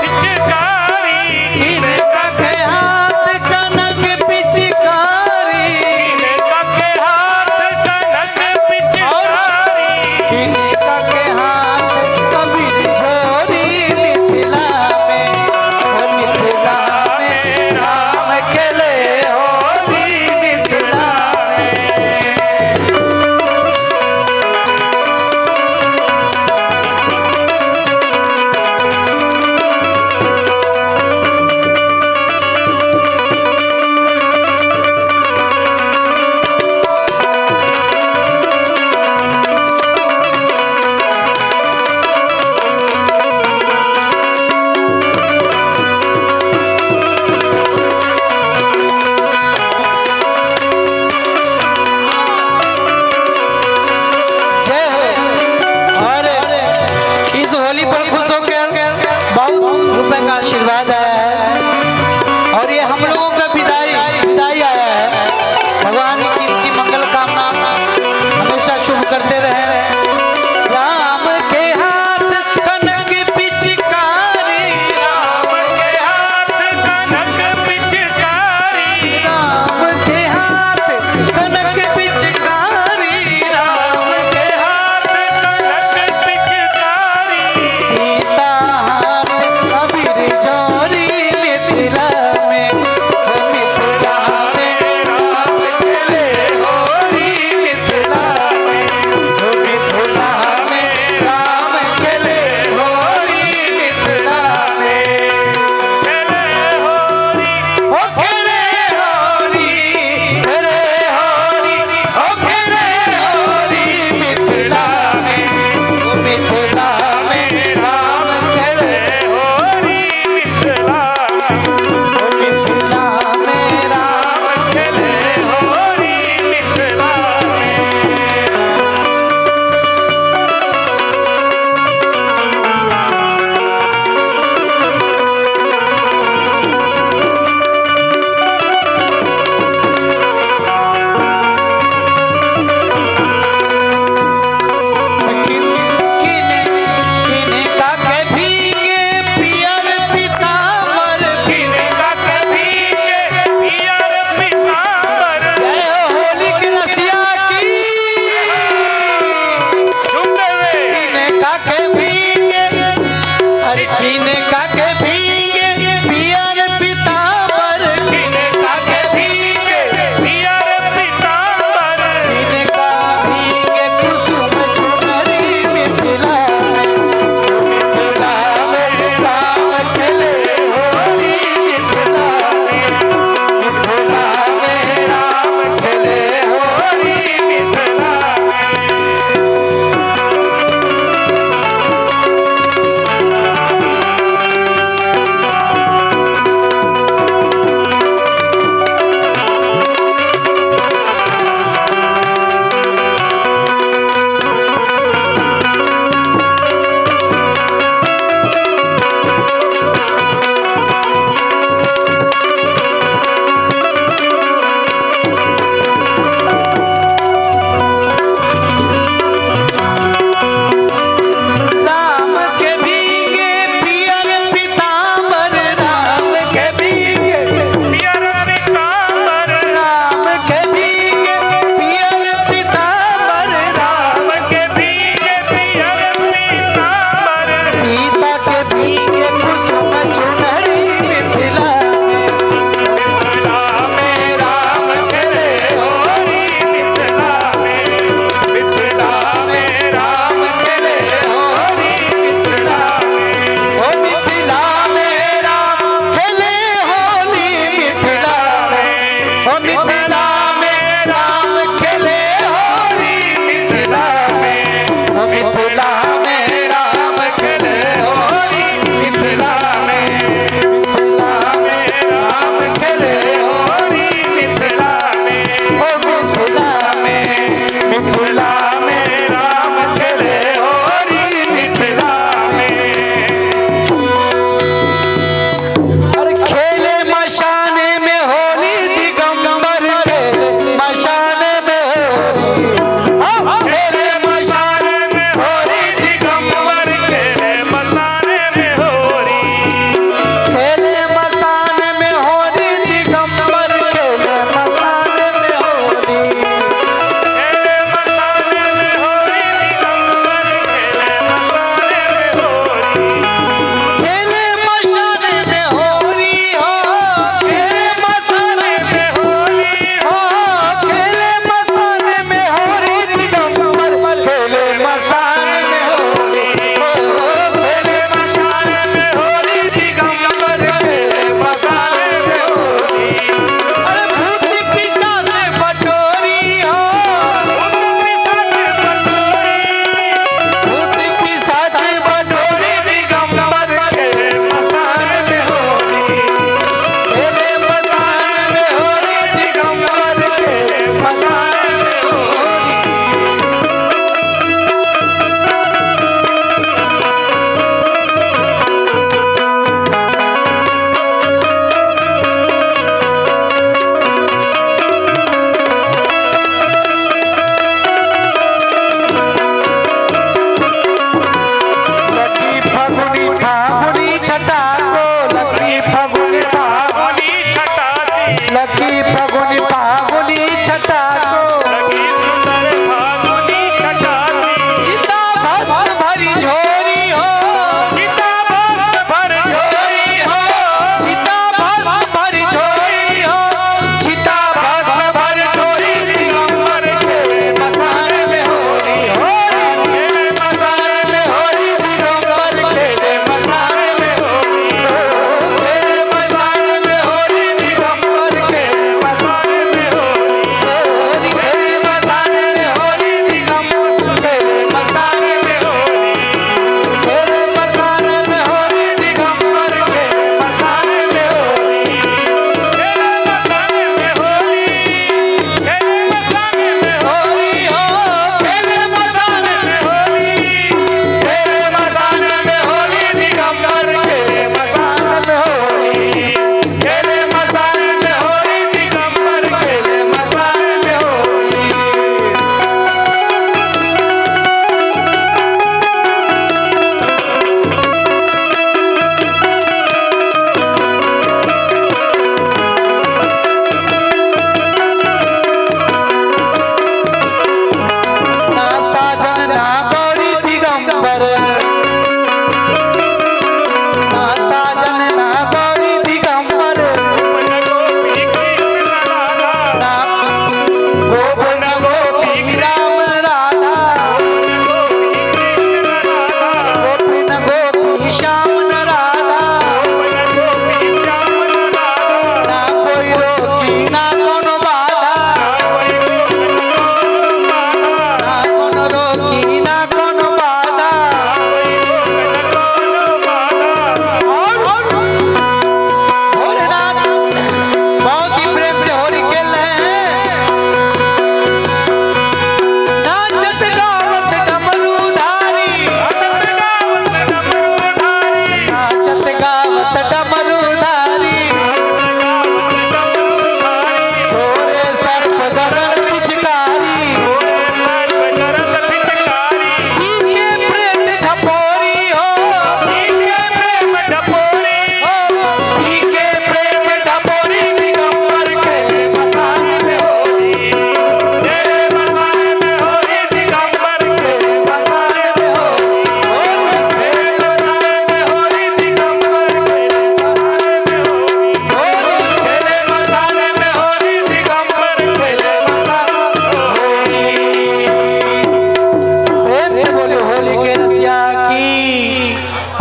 पिचकारी, किनका के हाथ कनक पिचकारी, किनका के हाथ कनक पिचकारी, किनका के हाथ कबीर झोरी, मिथिला में, हो मिथिला में राम खेले होली, मिथिला में। जय हो। और इस होली पर खुश होकर बहुत रुपए का आशीर्वाद आया है और ये हम लोगों का विदाई विदाई आया है। भगवान की इनकी मंगल कामना हमेशा शुभ करते रहे। राम के हाथ कनक पिचकारी, राम के हाथ कनक पिचकारी, राम के हाथ कनक पिचकारी, राम के हाथ कनक पिचकारी, सीता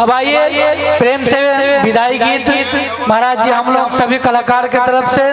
अब आइए प्रेम से विदाई गीत महाराज जी हम लोग सभी कलाकार के तरफ से।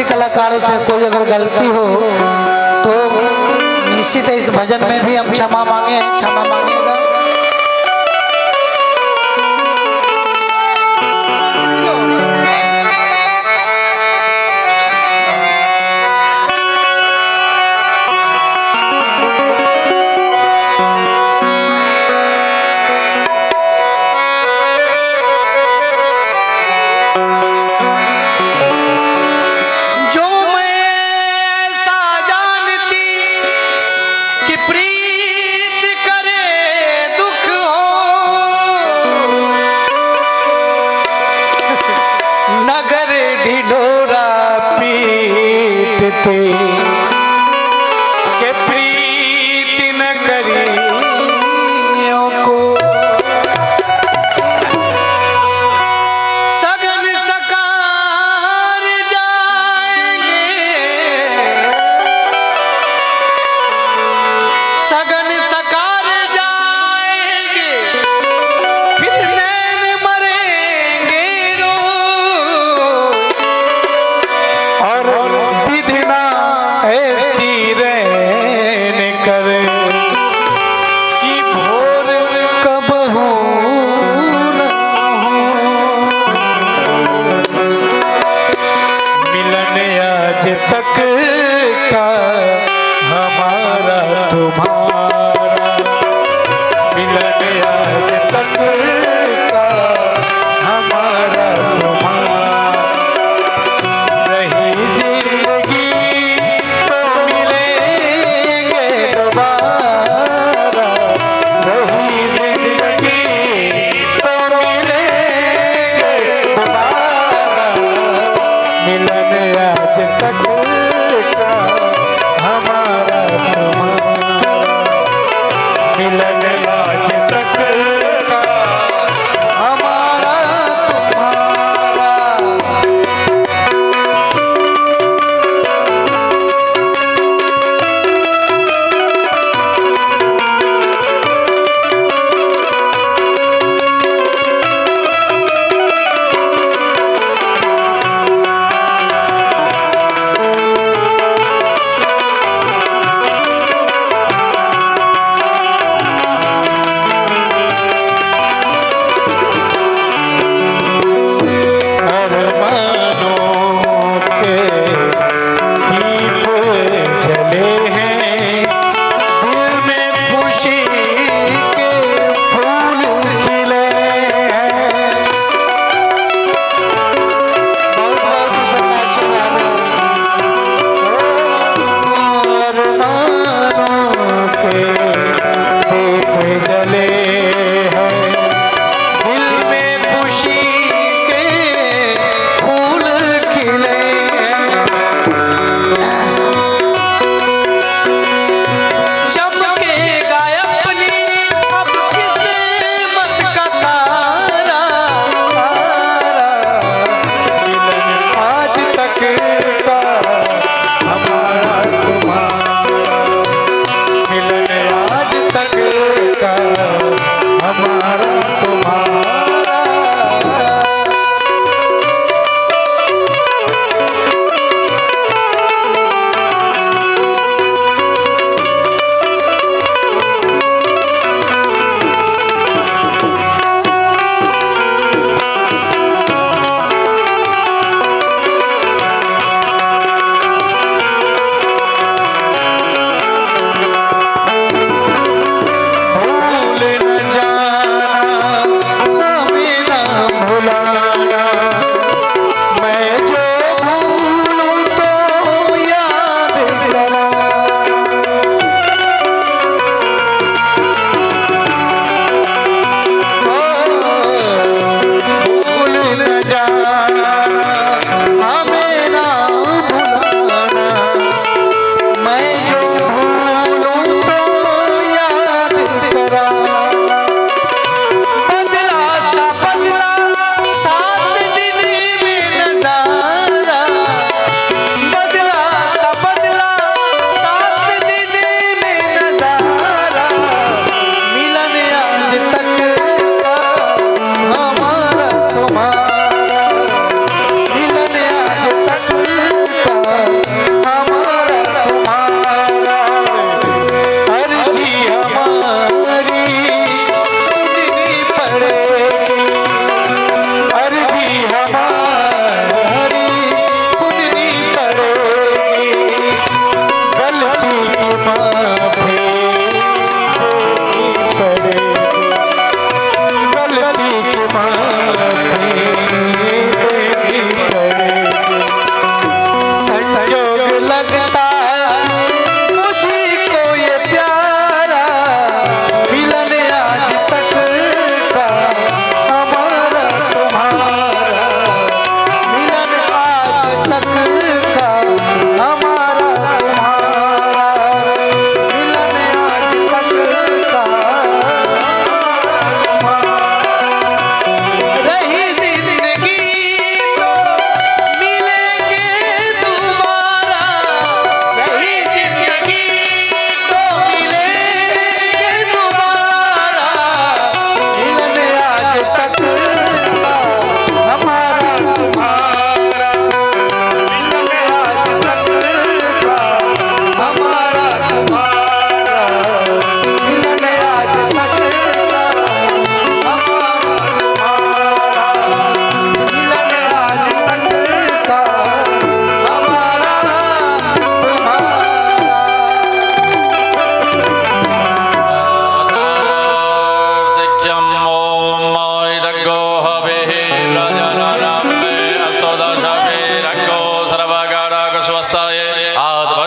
कलाकारों से कोई अगर गलती हो तो निश्चित है इस भजन में भी हम क्षमा मांगे, क्षमा मांगेगा। के प्रीति न करियों को सगन सकार जाएंगे, सगन सकार जाएंगे, फिर नैन मरेंगे रो और विधना ऐसी रहन कर कि भोर कब हो न हो। मिलन आज तक का हमारा तुम्हारा, मिलन आज तक का हमारा तुम्हारा, रही जिंदगी तो मिलेंगे दोबारा, रही जिंदगी तो मिलेंगे दोबारा, मिलन आज तक का हमारा तुम्हारा, मिलन आज तक का हमारा तुम्हारा।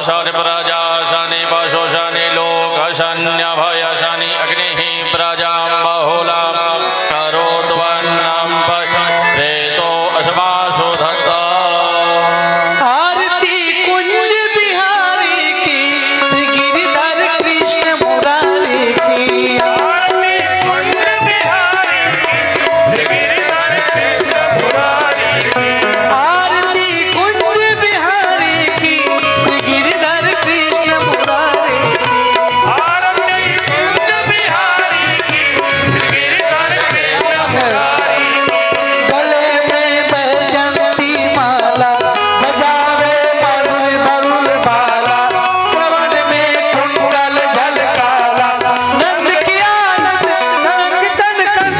शनि प्रजा शनि पशु शनि लोक शन्यभय शनि अग्निः प्रजां बहुलां करोत्वन्नं प्रेतो अस्मासु धत्त। आरती कुंज बिहारी की, श्री गिरिधर कृष्ण मुरारी की। आरती कुंज बिहारी की, श्री गिरिधर कृष्ण मुरारी की। आरती कुंज बिहारी की, श्री गिरिधर कृष्ण मुरारी की। आरती कुंज बिहारी की, श्री गिरिधर कृष्ण मुरारी की। गले में बैजंती माला, बजावे मधुर मरुल बाला, श्रवण में कुंडल झलकाला, नंद की आनंद सनक चनकन,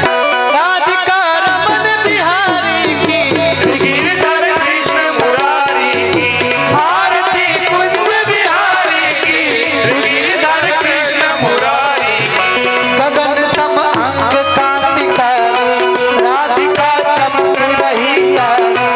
राधिका रमन बिहारी की, श्री गिरिधर कृष्ण मुरारी की। आरती कुंज बिहारी की, श्री गिरिधर कृष्ण मुरारी की। गगन सम अंग कांतिकारी, राधिका चमक रही तारी,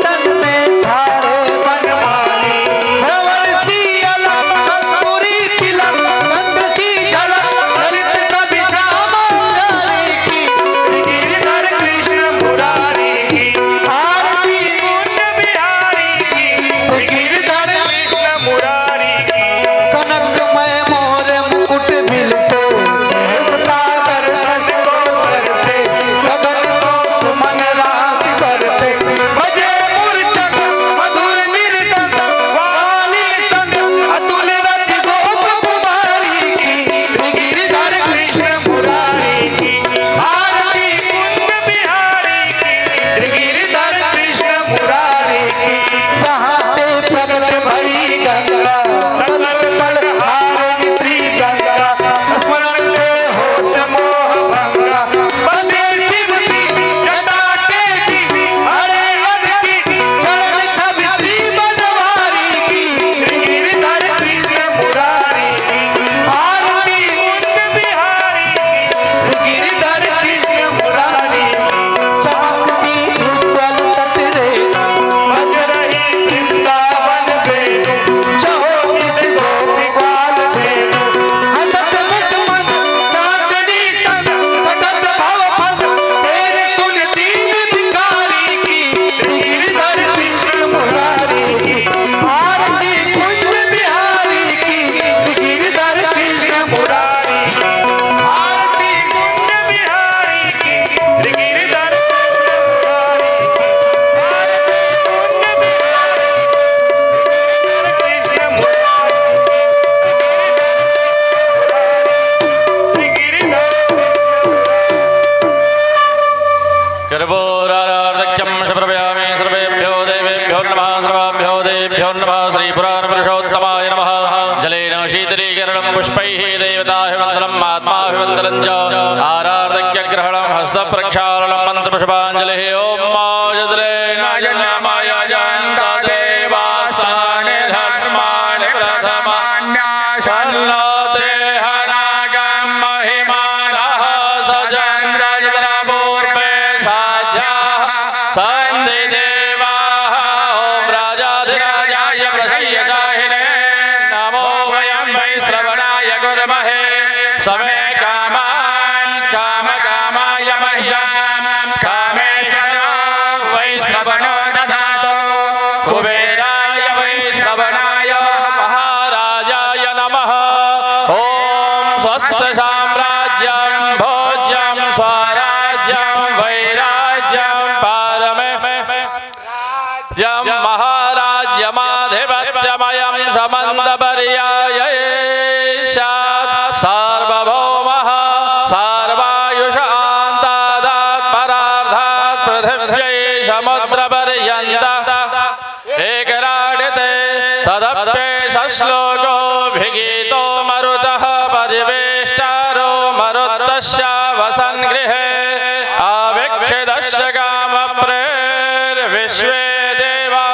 तन में धारे बनमाली, भ्रमर सी अलग कस्तूरी तिलक, चंद्र सी झलक ललित सभी श्यामा प्यारी की, श्री गिरिधर कृष्ण मुरारी की। आरती कुंज बिहारी की, श्री गिरिधर कृष्ण मुरारी की। कनकमय मोर मुकुट बिल से, देवता दर्शन को तरसे, गगन सो सुमन राशि बरसे, बजे मुरचंग मधुर मृदंग, ग्वालिन संग अतुल रथ गोप कुमारी की, श्री गिरिधर कृष्ण मुरारी की। आरती कुंज बिहारी की, श्री गिरिधर कृष्ण मुरारी की। जहाँ ते प्रकट भई गंगा, सकल सकल हारिणी श्री गंगा, स्मरण से होत मोह भंगा, बसे शिव सी जटा के की, हरे अन की चरण छवि श्री बनवारी की, श्री गिरिधर कृष्ण मुरारी की। आरती कुंज बिहारी की, श्री गिरिधर कृष्ण मुरारी की। चमकती उज्ज्वल तट रे, बज रही वृंदावन वेणु, चहो किस गोपी ग्वाल वेणु। हसत मुख मन चांदनी संग, कटत भव फल तेरे सुन दीन भिखारी की, श्री गिरिधर कृष्ण मुरारी की। आरती कुंज बिहारी की, श्री गिरिधर कृष्ण मुरारी की। आरती कुंज बिहारी की, श्री गिरिधर कृष्ण मुरारी की। आरती कुंज बिहारी की, श्री गिरिधर कृष्ण मुरारी की। श्री गिरिधर कृष्ण कर्पूरारार्धक्यं समर्पयामि सर्वेभ्यो देवेभ्यो नमः, सर्वाभ्यो देभ्यो नमः, श्रीपुराणपुरुषोत्तमाय नमः। जलेन शीतलीकरणं पुष्पैः देवताभिवन्दनम् आत्माभिवन्दनं च आरार्धक्यग्रहणं हस्तप्रक्षालनं मन्त्रपुष्पाञ्जलिः। ॐ माजद्रेणाय देवास्थाने धर्माणि प्रथमान्याशन्नते हनागं महिमानः सचन्द्रचन्द्रपूर्वे साध्याः सन्ति देवाः। ॐ राजाधिराजाय प्रसय्यसाहिने नमो वयं वैश्रवणाय गुर्महे समे कामान् कामकामाय मह्यं कामेश्वरो वैश्रवणो दधातु। कुबेराय वैश्रवणाय महाराजाय नमः। ॐ स्वस्थ साम्राज्यं भोज्यं स्वराज्यं वैराज्यं पारमे यं महाराज्यमाधिपत्यमयं समन्तपर्याय स्यात्। सार्वभौमः सार्वायुषान्तादात् परार्धात् पृथिव्यै समुद्रपर्यन्तः एकराडिते तदप्येष श्लोकोऽभिगीतो मरुतः परिवेष्टारो मरुतस्य वसन् गृहे आवीक्षितस्य कामप्रेर्विश्वे देवा।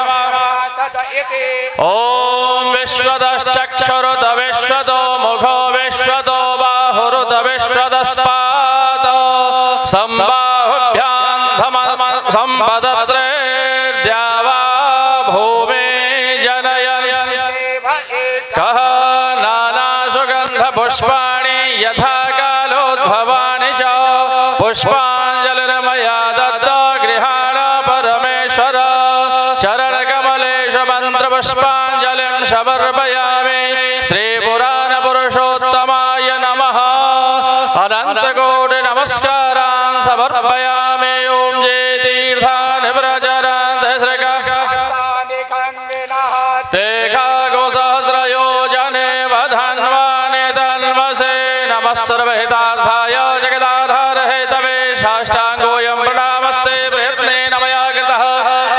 ॐ विश्वतश्चक्षुरुत विश्वतो मुखो विश्वतो बाहुरुत विश्वतस्पात संबाहुभ्यां सम्पदत्रेर्द्यावा भूमि जनयन्। कः नाना सुगंध पुष्पाणि यथा कालोद्भवानि च पुष्पाञ्जलिर्मया दत्त गृहाण परमेश्वर चरणकमलेषु मन्त्रपुष्पाञ्जलिं समर्पयामि। श्री पुराण पुरुषोत्तमाय नमः। अनंतकोटि नमस्कारान् समर्पयामि। ओम जय तीर्थानि व्रजरान्त श्रकः तेघागोसहस्रयोजने वधन्वानि तन्वसे नमः सर्वहितार्थाय जगदाधार हेतवे साष्टाङ्गोऽयं प्रणामस्ते प्रयत्नेन मया कृतः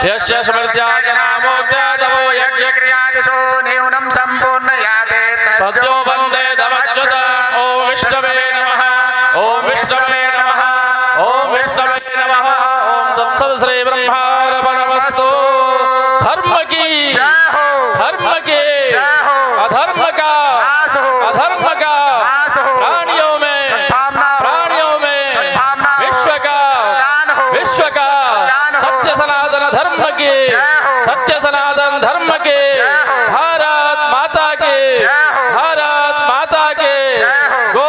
यस्य स्मृत्या जनामोक्त्या तवो यज्ञक्रियादिशो न्यूनं सम्पूर्णयाते सद्यो वन्दे तमच्युतम्। ॐ विष्णवे नमः। ॐ विष्णवे नमः। ॐ विष्णवे नमः। ॐ तत्सत् श्री ब्रह्मार्पणमस्तु। धर्म की जय हो, धर्म के जय हो, अधर्म का नाश हो, अधर्म का नाश हो, प्राणियों में सद्भावना हो, प्राणियों में सद्भावना हो, विश्व का कल्याण हो, विश्व का कल्याण हो, सत्य सनातन धर्म के जय हो, सत्य सनातन धर्म के जय हो, भारत माता के जय हो, भारत माता के जय हो, गो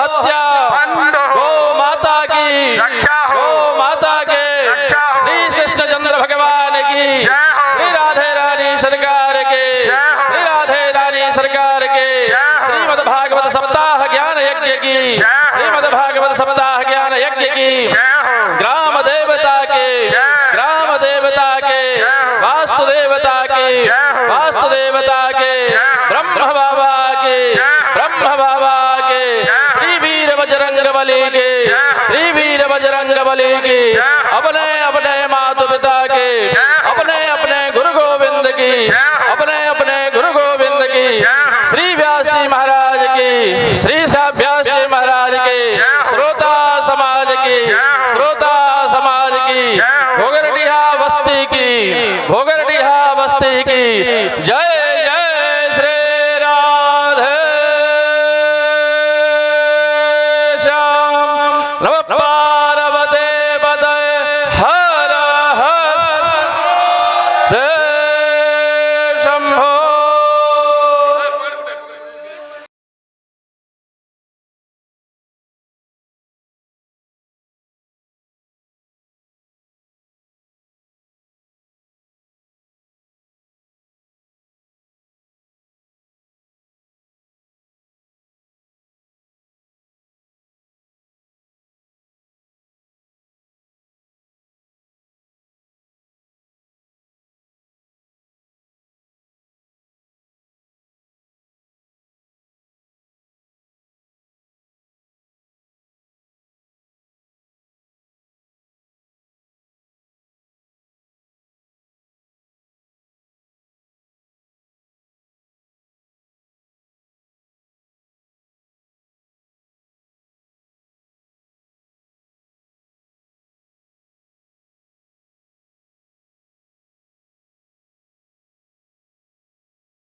हत्या बंद हो, गो माता की रक्षा हो, गो माता के रक्षा हो, श्री कृष्ण चंद्र भगवान की जय हो, श्री राधे रानी सरकार के जय हो, श्री राधे रानी सरकार के जय हो, श्रीमद् भागवत सप्ताह ज्ञान यज्ञ की जय हो, श्रीमद् भागवत सप्ताह ज्ञान यज्ञ की जय हो, ग्राम देवता के जय, ग्राम देवता के जय हो, वास्तु देवता के जय हो, वास्तु देवता के जय हो, ब्रह्म बाबा के जय हो, ब्रह्म बाबा के जय हो, श्री वीर बजरंग बली के जय हो, श्री वीर बजरंग बली के जय हो, अपने अपने माता पिता के जय हो, अपने अपने गुरु गोविंद की जय हो, अपने अपने गुरु गोविंद की जय हो, श्री व्यास जी महाराज की श्री व्यास जी महाराज के जय हो, श्रोता समाज की जय हो, श्रोता समाज की जय हो, भोगरडीहा बस्ती की भोगरडीहा बस्ती की जय।